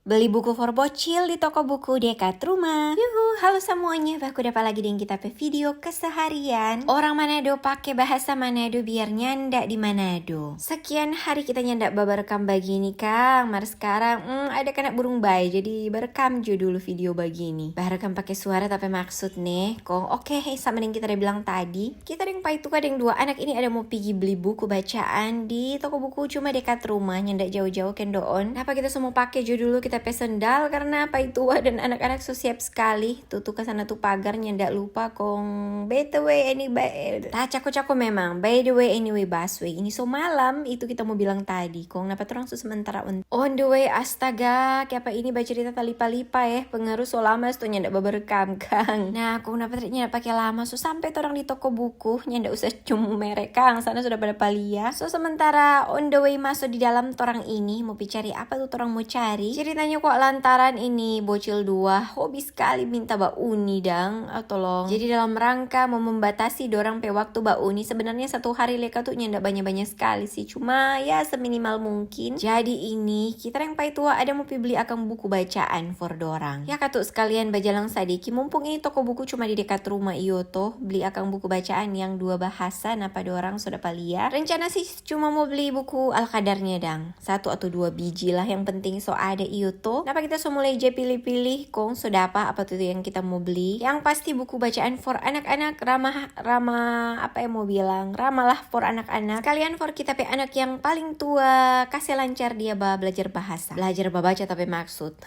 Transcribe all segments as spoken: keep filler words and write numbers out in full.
Beli buku for bocil di toko buku dekat rumah. Yuhu, halo semuanya, baku dapa lagi deng kita pe video keseharian. Orang Manado pake bahasa Manado biar nyanda di Manado. Sekian hari kita nyanda babarekam bagini kang, mar skarang mm, ada kana burung bae, jadi barekam jo dulu video bagini. Barekam pake suara tapi maksud ne, kong oke, sama deng kita ada bilang tadi. Kita deng paitua deng dua anak ini ada mo pigi beli buku bacaan di toko buku cuma dekat rumah, nyanda jauh-jauh kendoon. Napa kita so mo pake jo dulu kita pe sendal karena paitua dan anak-anak so siap skali. Tutu ka sana tu pagar nyanda lupa kong. By the way, anyway, ta cako-cako memang. By the way, anyway, busway. Ini so malam, itu kita mo bilang tadi. Kong napa torang so sementara on, on the way, astaga, kiapa ini bacerita talipa-lipa eh. Pengaruh so lama sto nyanda babarekam kang. Nah, kong napa tadi nyanda pake lama, so sampe torang di toko buku, nyanda usah cumu merek kang, sana sudah pada palia. So sementara on the way maso di dalam torang ini, mo pi cari apa tu torang mo cari. Ceritanya kok lantaran ini bocil dua hobi skali minta bauni dang, ah, tolong. Jadi dalam rangka mo membatasi dorang pe waktu bauni, sebenarnya satu hari leka tu nyanda banya-banya skali sih, cuma ya seminimal mungkin. Jadi ini kita deng paitua ada mo pi beli akang buku bacaan for dorang. Ya katu skalian bajalang sadiki, mumpung ini toko buku cuma di dekat rumah iyo to, beli akang buku bacaan yang dua bahasa napa dorang so dapa lia. Rencana sih cuma mo beli buku Al-Qadarnya dang, satu atau dua biji lah, yang penting so ada iyo to. Napa kita so mulai je pilih-pilih, kong so dapa apa tu yang kita mo beli. Yang pasti buku bacaan for anak-anak, ramah, ramah, apa yang mo bilang, ramah lah for anak-anak. Skalian for kita pe anak yang paling tua, kase lancar dia ba belajar bahasa. Belajar babaca tapi maksud.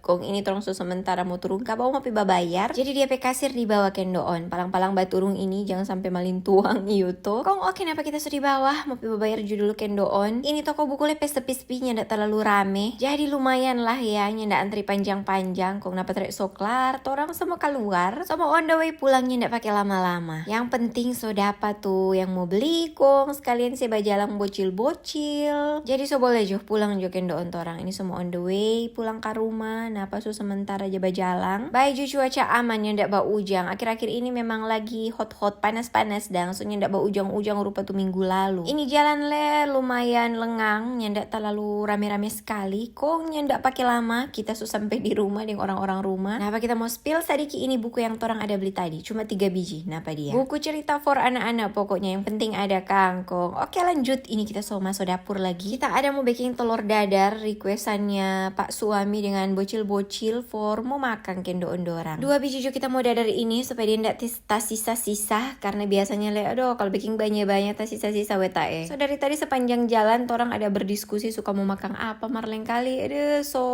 Kong ini torang so sementara mo turung ka bawa mo pi babayar. Jadi dia pe kasir di bawa kendoon. Palang-palang baturung ini, jang sampe malintuang iyo to. Kong oke, napa kita so di bawah, mo pi babayar jo dulu kendoon. Ini toko buku le pe sepi-sepi, nyanda talalu rame. Jadi lumayan lah ya, nyanda antri panjang-panjang. Kong napa tere so klar, torang so mo kaluar. So mo on the way pulang, nyanda pake lama-lama. Yang penting so dapa tu yang mo beli, kong skalian se bajalang bocil-bocil. Jadi so boleh jo pulang jo kendoon torang. Ini so mo on the way pulang ka rumah. Napa so sementara ja bajalang. Bae jo cuaca aman, nyanda baujang. Akhir-akhir ini memang lagi hot-hot, panas-panas dang. So nyanda baujang-ujang rupa tu minggu lalu. Ini jalan le lumayan lengang, nyanda talalu rame-rame skali. Kong nyanda pake lama, kita so sampe di rumah deng orang-orang rumah. Napa kita mo spill sadiki ini buku yang torang ada beli tadi. Cuma tiga biji, napa dia? Buku cerita for anak-anak pokoknya, yang penting ada kangkong. Oke lanjut, ini kita so maso dapur lagi. Kita ada mo beking telor dadar, requestannya pak suami dengan bocil-bocil for mo makang kendoon dorang. Dua biji jo kita mo dadar ini supaya dia ndak tis-, tasisa-sisa, karena biasanya le, aduh, kalau beking banya-banya tasisa-sisa weta eh. So dari tadi sepanjang jalan torang ada berdiskusi suka mo makang apa, mar lengkali, aduh, so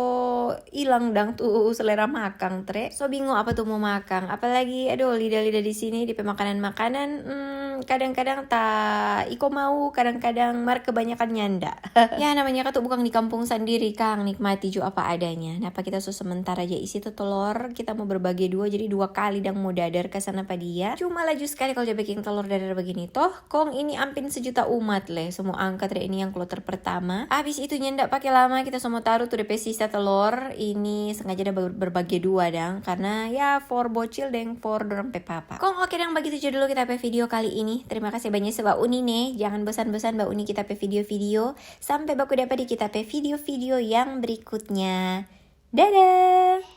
ilang dang tu selera makang, tre. So bingung apa tu mo makang. Apalagi, aduh, lidah-lidah di sini, di pe makanan-makanan, hmm, kadang-kadang ta iko mau, kadang-kadang mar kebanyakan nyanda. Ya, namanya katu bukang di kampung sandiri, kang, nikmati jo apa adanya. Napa kita so sementara ja isi tu telor, kita mo berbagi dua, jadi dua kali dang mo dadar ka sana pa dia. Cuma laju skali kalau ja beking telor dadar bagini toh. Kong ini ampin sejuta umat le, so mo angkat re ini yang kloter pertama. Abis itu nyanda pake lama, kita so mo taru tu de pe sisa telor. Ini sengaja da ber-, berbagi dua dang, karena ya for bocil deng for dorang pe papa. Kong oke dang, bagitu jo dulu kita pe video kali ini. Terima kasih banya se bauni ne. Jangan bosan-bosan bauni kita pe video-video. Sampe baku dapa di kita pe video-video yang berikutnya. Dadah!